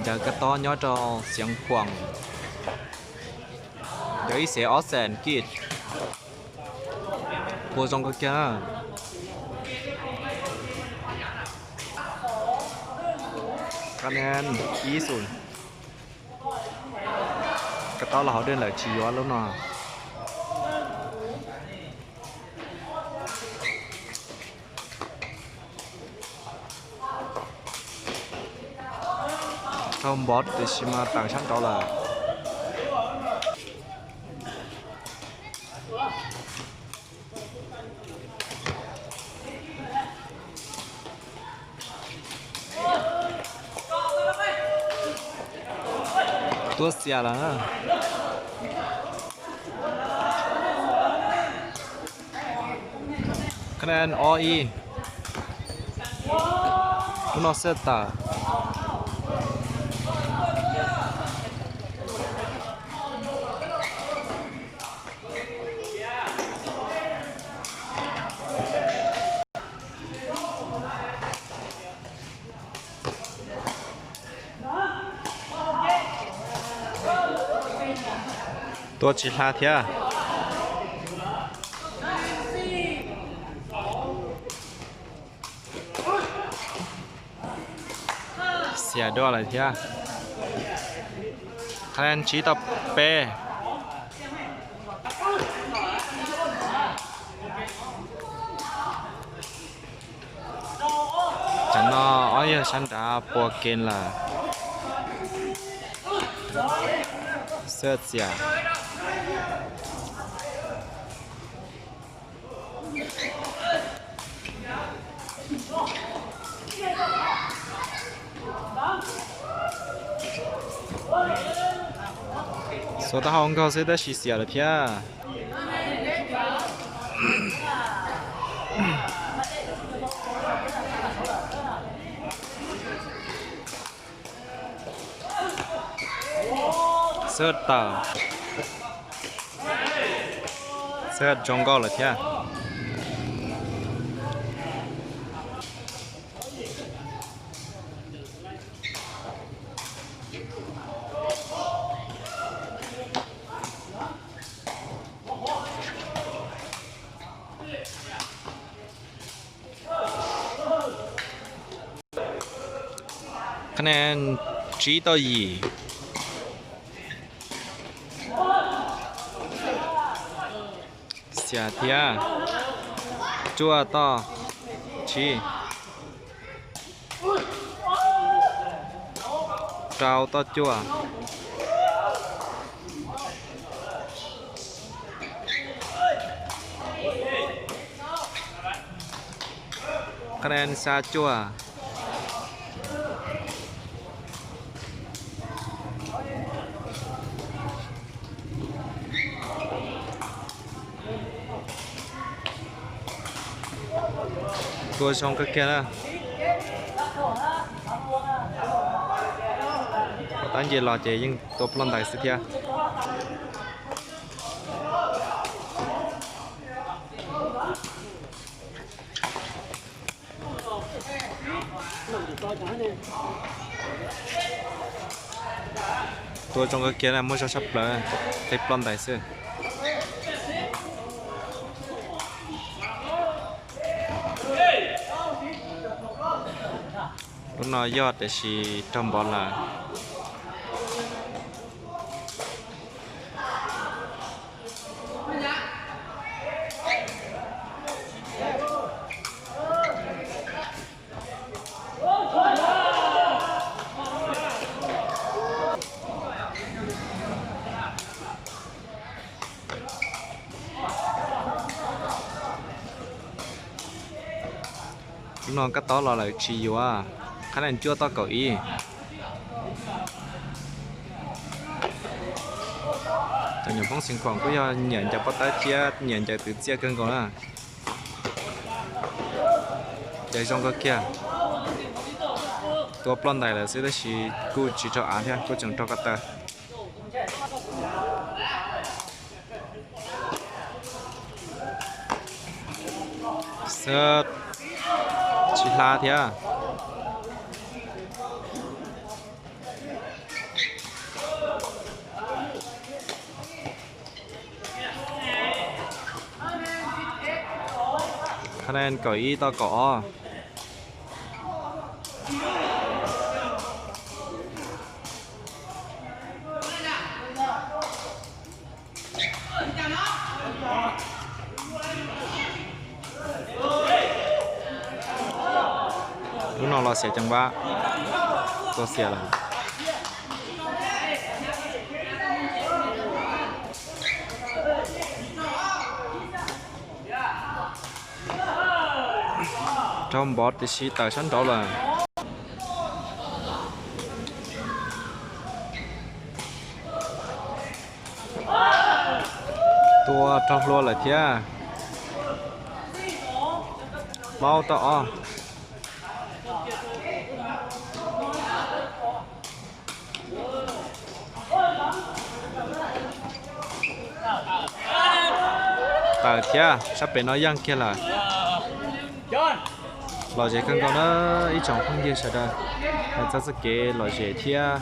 Cov kab tob nyob rau Xeev Khuam, cov ib xees ob xees kij, tua zoo kawg kiag. Kab tob los hauv dej lawm tsis yuav lub no. Tau npov tiam sis mas tawm sab nraud lawm. Tuab xiam lawm. Kab tob ob ib. Lub no xwb tawm. Tua tsis hla thiab. Xiam dua lawm thiab. Thailand tsib tau peb. Tam no ob yawg sab nrad pua kev lawm. Xwb txiam. Xuas taub hau nkaug xwb tab sis xiam lawm thiab. Xwb tawm. Xwb zoo nkauj lawm thiab. Qhov no tsib toj yim. Xiam thiab. Cuaj toj tsib. Rau toj cuaj. Qhov no xya cuaj. Tua zoo kawg kiag na. Pom tab nce los ces yeej tua ploj ntais xwb thiab. Tua zoo kawg kiag na, muaj zog tshaj plaws, tej ploj ntais xwb. Lub no yog tiam sis raug npov lawm. Lub no kab tob los lawm tsis yuav, qhab leej cuaj toj kaum ib. Cov nyuam Hmoob Xeev Khuam kuj yog nyiam ncaws pob tawb thiab nyiam ncaws twv txiaj kawg nkaus na. Ncaws zoo kawg kiag. Tua ploj ntais lawm xwb tab sis kuj tsis raug av thiab, kuj tseem raug ko taw. Xwb, tsis hla thiab. Iceland kaum ib tau kaum ob. Lub no los xiam ceev vab, txog xiam lawm. Raug npov tiam sis tawm sab nraud lawm. Tua raug hlua lawm thiab. Plaub tau ob. Tawm thiab, sab pem no yeej kiag lawm. Lom zem kawg nkaus na ib tsoom phooj ywg sawv daws, hais txog txoj kev lom zem thiab